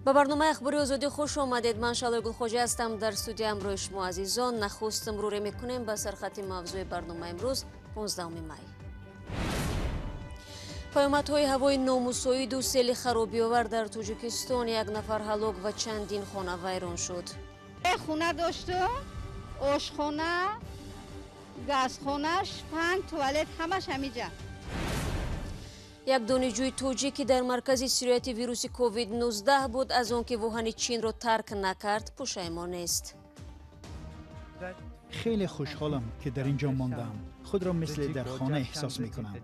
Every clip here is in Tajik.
Ба барномаи Ахбори Озодӣ хуш омадед. Ман Шалои Гулхоҷа ҳастам. Дар студия ҳамроҳи шумо азизон. Нахуст муруре мекунем ба сархати мавзӯи барномаи имрӯз 15 май. Паёмадҳои ҳавои номусоиду сели харобиовар дар Тоҷикистон, як нафар ҳалок ва чандин хона вайрон шуд. Хона доштум, ошхона, газхона, шпанг, туалет ҳамаш ҳамиҷа. Як донишҷӯи тоҷик, ки дар маркази сирояти вируси COVID-19 буд, аз он ки Вуҳани Чинро тарк накард, пушаймон нест. Хеле хушҳолам, ки дар ин ҷо мондаам. Худро мисли дар хона эҳсос мекунам.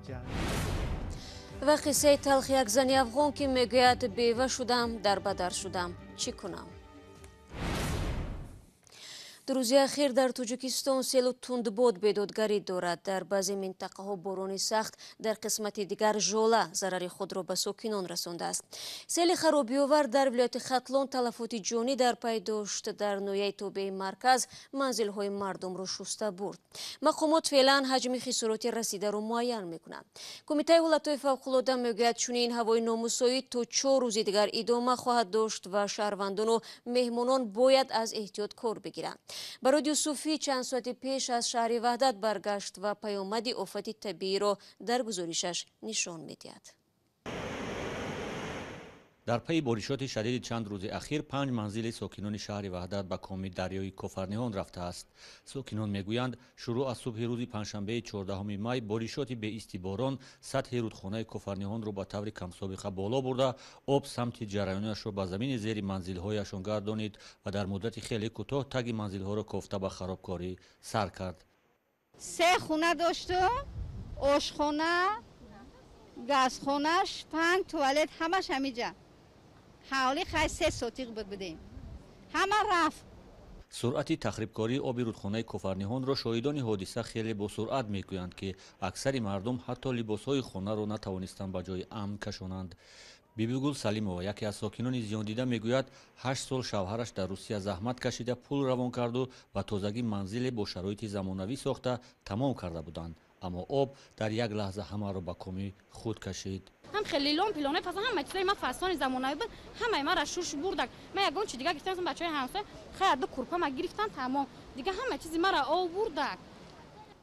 Ва қиссаи талхи як зани афғон, ки мегӯяд: бева шудам, дарбадар шудам, чӣ кунам? Ду рӯзи ахир дар Тоҷикистон селу тундбод бедодгарӣ дорад. Дар баъзе минтақаҳо борони сахт, дар қисмати дигар жола зарари худро ба сокинон расондааст. Сели харобиовар дар вилояти Хатлон талафоти ҷонӣ дар пай дошт. Дар ноҳияи тобеи марказ манзилҳои мардумро шуста бурд. Мақомот феълан ҳаҷми хисороти расидаро муайян мекунанд. Кумитаи ҳолатҳои фавқулода мегӯяд, чунин ҳавои номусоид то 4 рӯзи дигар идома хоҳад дошт ва шаҳрвандону меҳмонон бояд аз эҳтиёт кор бигиранд. Барод Юсуфӣ чанд соати пеш аз шаҳри Ваҳдат баргашт ва паёмади офати табииро дар гузоришаш нишон медиҳад. Дар пайи боришоти шадиди чанд рӯзи ахир панҷ манзили сокинони шаҳри Ваҳдат ба коми дарёи Кофарниҳон рафтааст. Сокинон мегӯянд, шурӯъ аз субҳи рӯзи панҷшанбеи 14 май боришоти беисти борон сатҳи рудхонаи Кофарниҳонро ба таври камсобиқа боло бурда, об самти ҷараёнашро ба замини зери манзилҳояшон гардонид ва дар муддати хеле кӯтоҳ таги манзилҳоро кофта, ба харобкорӣ сар кард. Се хона доштум, ошхона, газхона, шпанг, туалет ҳамаш ҳамиҷа. Ҳавли хай 3 сотиқ буд, будем, ҳама рафт. Суръати тахрибкории оби рудхонаи Кофарниҳонро шоҳидони ҳодиса хеле босуръат мегӯянд, ки аксари мардум ҳатто либосҳои хонаро натавонистанд ба ҷои амн кашонанд. Бибигул Салимова, яке аз сокинони зиёндида, мегӯяд, 8 сол шавҳараш дар Русия заҳмат кашида, пул равон карду ба тозагӣ манзиле бо шароити замонавӣ сохта тамом карда буданд, аммо об дар як лаҳза ҳамаро ба коми худ кашид. Ҳам хеле лон пилоне фасон, ҳама чизои ма фасони замонавӣ буд, ҳамаи мара шуш бурдак. Ма ягон чи дига гирифтам, бачаҳои ҳамсоя хайр, ду курпа ма гирифтам, тамом. Дига ҳама чизи мара об бурдак.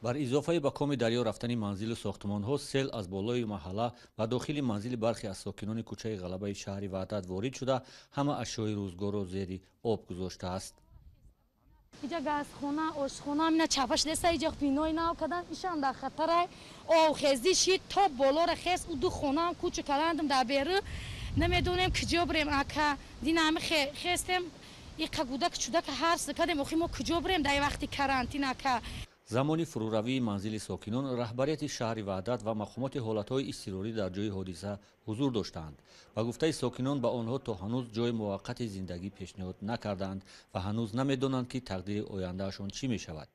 Бар изофаи ба коми дарё рафтани манзилу сохтмонҳо, сел аз болои маҳалла ва дохили манзили бархе аз сокинони кӯчаи Ғалабаи шаҳри Ваҳдат ворид шуда, ҳама ашёи рӯзгорро зери об гузоштааст. Иҷа газхона, ошхона мина чапа шудеса, иҷа бинои нав кардан, ишам дар хатарай. Обхезӣ шид, то болора хес. У ду хонаам кӯчу каландам дар беру, намедонем куҷо бирем, ака. Дина ҳами хестем, иқа гудака чудака ҳарс кардем. Охи мо куҷо бирем дар вақти карантин, ака? Замони фурӯравии манзили сокинон раҳбарияти шаҳри Ваҳдат ва мақомоти ҳолатҳои изтирорӣ дар ҷои ҳодиса ҳузур доштаанд. Ба гуфтаи сокинон, ба онҳо то ҳанӯз ҷои муваққати зиндагӣ пешниҳод накардаанд ва ҳанӯз намедонанд, ки тақдири ояндаашон чӣ мешавад.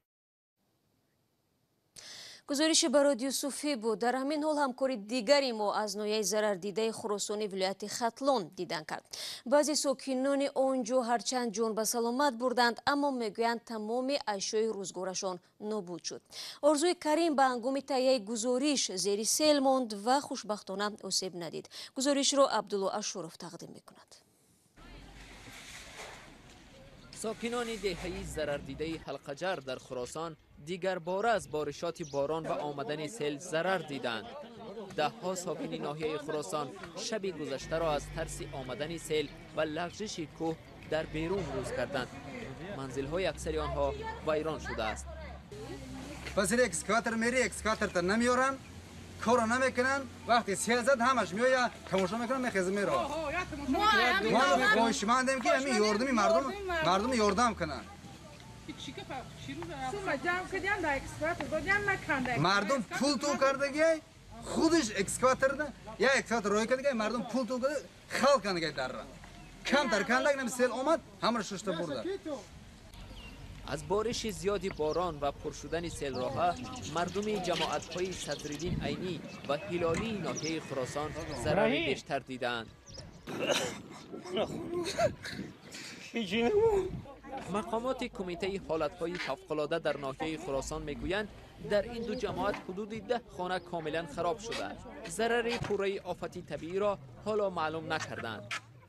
Гузориши Барод Юсуфӣ буд. Дар ҳамин ҳол ҳамкори дигари мо аз ноҳияи зарардидаи Хуросони вилояти Хатлон дидан кард. Баъзе сокинони он ҷо ҳарчанд ҷон ба саломат бурданд, аммо мегӯянд, тамоми ашёи рӯзгорашон нобуд шуд. Орзуи Карим ба ҳангоми таҳияи гузориш зери сел монд ва хушбахтона осеб надид. Гузоришро Абдулло Ашуров тақдим мекунад. Сокинони деҳаи зарардидаи Ҳалқаҷар дар Хуросон дигарбора аз боришоти борон ва омадани сел зарар диданд. Даҳҳо сокини ноҳияи Хуросон шаби гузаштаро аз тарси омадани сел ва лағжиши кӯҳ дар берун рӯз карданд. Манзилҳои аксари онҳо вайрон шудааст. Пас экскаватор мери, экскаваторта намеёранд, корро намекунанд. Вақте сел зад, ҳамаш меоя, тамошо мекунанд, мехеза, меравад. Мо хоҳишмандем, ки ҳамин ёрдами мардум, мардуми ёрдам кунанд. Мардум пул ту кардагиай, худаш экскаваторда я экскаватор рой кардагиай, мардум пул ту карда хал кардагиай, дарра камтар кандаг, нами сел омад, ҳамаро шушта бурда. Аз бориши зиёди борон ва пур шудани селроҳа мардуми ҷамоатҳои Садриддин Айнӣ ва Ҳилолии ноҳияи Хуросон зарари бештар дидаанд. Мақомоти кумитаи ҳолатҳои фавқулода дар ноҳияи Хуросон мегӯянд, дар ин ду ҷамоат ҳудуди 10 хона комилан хароб шудааст. Зарари пурраи офати табииро ҳоло маълум накардаанд.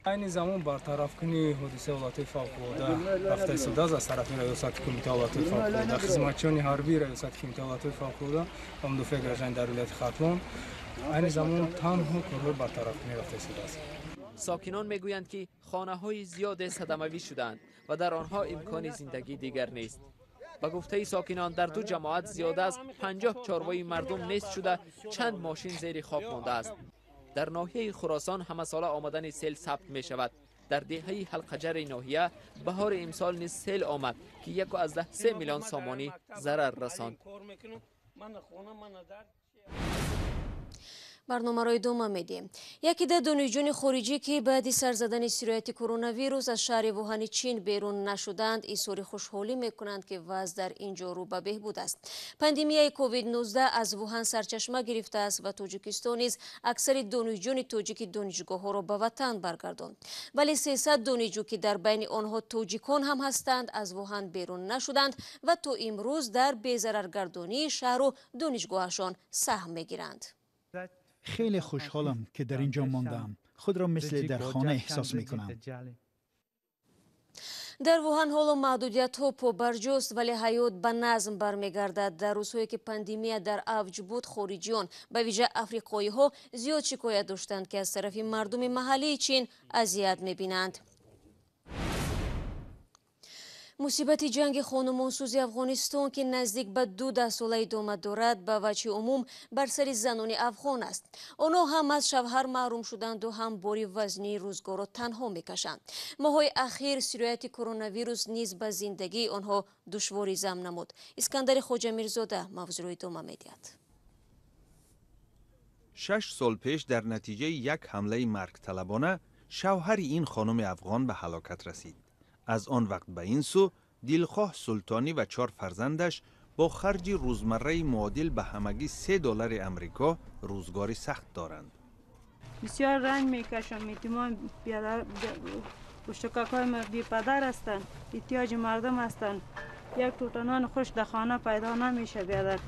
Айни замон бартарафкунии ҳодисаи ҳолатҳои фавқулода рафта истодааст аз тарафи Раёсати Кумитаи ҳолатҳои фавқулода, хизматчиёни ҳарбии Раёсати Кумитаи ҳолатҳои фавқулода ва мудофиаи гражданӣ дар вилояти Хатлон. Айни замон танҳо корҳои бартарафкунӣ рафта истодааст. Сокинон мегӯянд, ки хонаҳои зиёде садамавӣ шуданд ва дар онҳо имкони зиндагӣ дигар нест. Ба гуфтаи сокинон, дар ду ҷамоат зиёда аз 50 чорвои мардум нест шуда, чанд мошин зери хок мондааст. Дар ноҳияи Хуросон ҳамасола омадани сел сабт мешавад. Дар деҳаи Ҳалқаҷари ноҳия баҳори имсол низ сел омад, ки 1,3 миллион сомонӣ зарар расонд. Барномаро идома медиҳем. Яке да донишҷӯёни хориҷӣ, ки баъди сар задани сирояти коронавирус аз шаҳри Вуҳани Чин берун нашуданд, изҳори хушҳолӣ мекунанд, ки вазъ дар ин ҷо рӯ ба беҳбуд аст. Пандемияи COVID-19 аз Вуҳан сарчашма гирифтааст ва Тоҷикистон низ аксари донишҷӯёни тоҷики донишгоҳҳоро ба ватан баргардонд. Вале 300 донишҷӯ, ки дар байни онҳо тоҷикон ҳам ҳастанд, аз Вуҳан берун нашуданд ва то имрӯз дар безараргардонии шаҳру донишгоҳашон саҳм мегиранд. Хеле хушҳолам, ки дар ин ҷо мондаам. Худро мисли дар хона эҳсос мекунам. Дар Вуҳан ҳоло маҳдудиятҳо побарҷост, вале ҳаёт ба назм бармегардад. Дар рӯзҳое ки пандемия дар авҷ буд, хориҷиён, ба вижа африқоиҳо, зиёд шикоят доштанд, ки аз тарафи мардуми маҳаллии Чин азият мебинанд. Мусибати ҷанги хонумонсӯзи Афғонистон, ки наздик ба 2 даҳсола идома дорад, ба ваҷҳи умум бар сари занони афғон аст. Онҳо ҳам аз шавҳар маҳрум шуданду ҳам бори вазнии рӯзгорро танҳо мекашанд. Моҳҳои ахир сирояти коронавирус низ ба зиндагии онҳо душворӣ зам намуд. Искандари Хоҷамирзода мавзӯъро идома медиҳад. 6 сол пеш дар натиҷаи як ҳамлаи маргталабона шавҳари ин хонуми афғон ба ҳалокат расид. Аз он вақт ба ин сӯ Дилхоҳ Султонӣ ва 4 фарзандаш бо харҷи рӯзмарраи муодил ба ҳамагӣ $3 амрико рӯзгори сахт доранд. Бисёр ранг мекашам. Ятимон пуштакакҳои ма бепадар ҳастанд, эҳтиёҷи мардум ҳастанд. Як тута нони хуш дар хона пайдо намеша, биадар.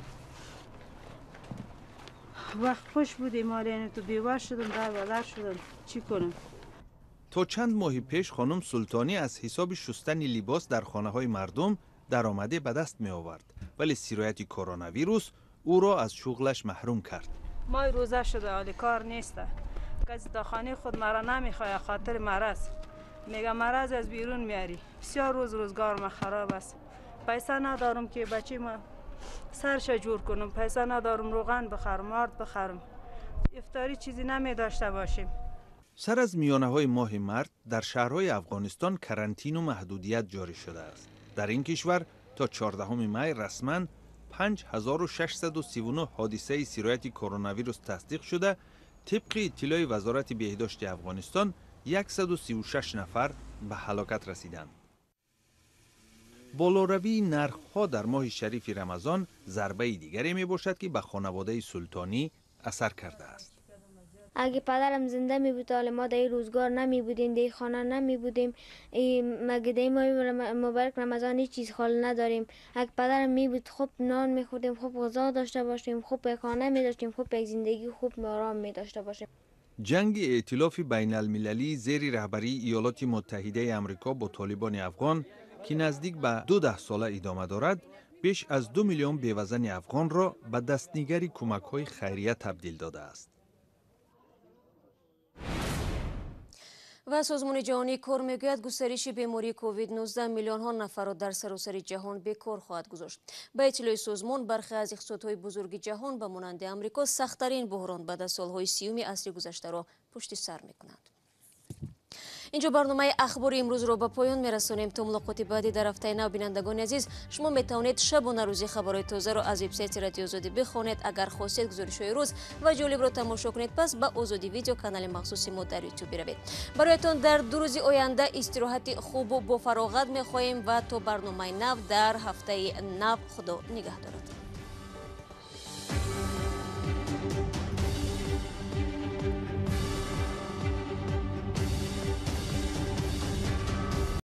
Вақт хуш будем, ҳоло яъне ту бева шудам, дар ба дар шудам, чӣ кунам? То чанд моҳи пеш хонум Султонӣ аз ҳисоби шустани либос дар хонаҳои мардум даромаде ба даст меовард, вале сирояти коронавирус ӯро аз шуғлаш маҳрум кард. Моҳи рӯза шуда, ҳоли кор нест. Каси то хонаи худ маро намехоҳад, хотири мараз. Мега мараз аз берун меарӣ. Бисёр рӯз рӯзгор ма хароб аст. Пайса надорам, ки бачаи ма сарша ҷур кунам, пайса надорам равған бихарам, орд бихарам. Ифторӣ чизе намедошта бошем. Сар аз миёнаҳои моҳи март дар шаҳрҳои Афғонистон карантину маҳдудият ҷорӣ шудааст. Дар ин кишвар то 14 май расман 5639 ҳодисаи сирояти коронавирус тасдиқ шуда, тибқи иттилои Вазорати беҳдошти Афғонистон 136 нафар ба ҳалокат расиданд. Болоравии нархҳо дар моҳи шарифи Рамазон зарбаи дигаре мебошад, ки ба хонаводаи Султонӣ асар кардааст. اگه پدرم زنده می بود، حالا ما در این روزگار نمی بودیم، در خانه نمی بودیم. مگه در ماه مبارک رمضان هیچ چیز خال نداریم. اگه پدرم می بود، خوب نان می خوردیم، خوب غذا داشته باشیم، خوب یک خانه می داشتیم، خوب یک زندگی خوب آرام می داشته باشیم. ҷанги ائتلافи байналмилалӣ зери раҳбарии Иёлоти Муттаҳидаи Амрико бо толибони афғон, ки наздик ба 2 даҳсола идома дорад, беш аз 2 миллион бевазани афғонро ба дастнигари кӯмакҳои хайрия табдил додааст. Ва Созмони ҷаҳонии кор мегӯяд, густариши бемории COVID-19 миллионҳо нафарро дар саросари ҷаҳон бекор хоҳад гузошт. Ба иттилои созмон, бархе аз иқтисодҳои бузурги ҷаҳон ба монанди Амрико сахттарин буҳрон баъд аз солҳои 30-уми асри гузаштаро пушти сар мекунанд. Инҷо барномаи ахбори имрӯзро ба поён мерасонем. То мулоқоти баъдӣ дар ҳафтаи нав, бинандагони азиз, шумо метавонед шабонарӯзӣ хабарҳои тозаро аз вебсайти Радиои Озодӣ бихонед. Агар хостед гузоришҳои рӯз ва ҷолибро тамошо кунед, пас ба Озодӣ видео канали махсуси мо дар Ютуб биравед. Бароятон дар 2 рӯзи оянда истироҳати хубу бофароғат мехоҳем ва то барномаи нав дар ҳафтаи нав Худо нигаҳдорад.